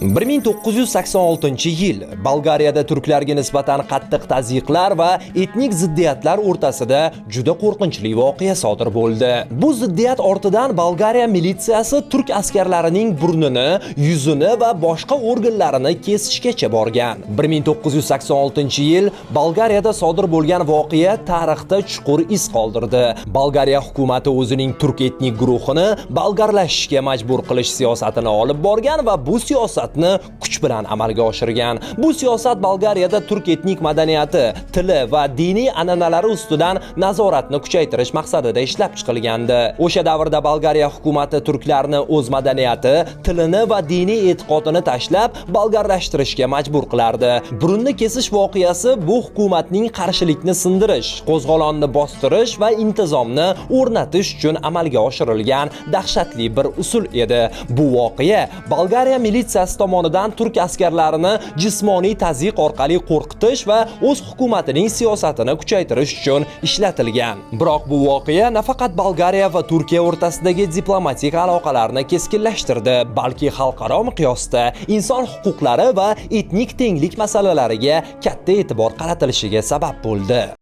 1986-yil Bolgariyada turklarga nisbatan qattiq tazyiqlar va etnik ziddiyatlar o'rtasida juda qo'rqinchli voqea sodir bo'ldi. Bu ziddiyat ortidan Bolgariya militsiyasi turk askarlarining burnini, yuzini va boshqa organlarini kesishgacha borgan. 1986-yil Bolgariyada sodir bo'lgan voqea tarixda chuqur iz qoldirdi. Bolgariya hukumati o'zining turk etnik guruhini bolgarlashishga majbur qilish siyosatini olib borgan va bu siyosatni kuch bilan amalga oshirgan. Bu siyosat Bolgariyada turk etnik madaniyati, tili va diniy an'analari ustidan nazoratni kuchaytirish maqsadida ishlab chiqilgandi. O'sha davrda Bolgariya hukumati turklarni o'z madaniyati, tilini va diniy e'tiqodini tashlab bolgarlashtirishga majbur qilardi. Burunni kesish voqeasi bu hukumatning qarshilikni sindirish, qo'zg'olonni bostirish va intizomni o'rnatish uchun amalga oshirilgan dahshatli bir usul edi. Bu voqea Bolgariya militsiyasi tomonidan turk askarlarini jismoniy tazyiq orqali qo'rqitish va o'z hukumatining siyosatini kuchaytirish uchun ishlatilgan. Biroq bu voqea nafaqat Bolgariya va Turkiya o'rtasidagi diplomatik aloqalarni keskinlashtirdi, balki xalqaro miqyosda inson huquqlari va etnik tenglik masalalariga katta e'tibor qaratilishiga sabab bo'ldi.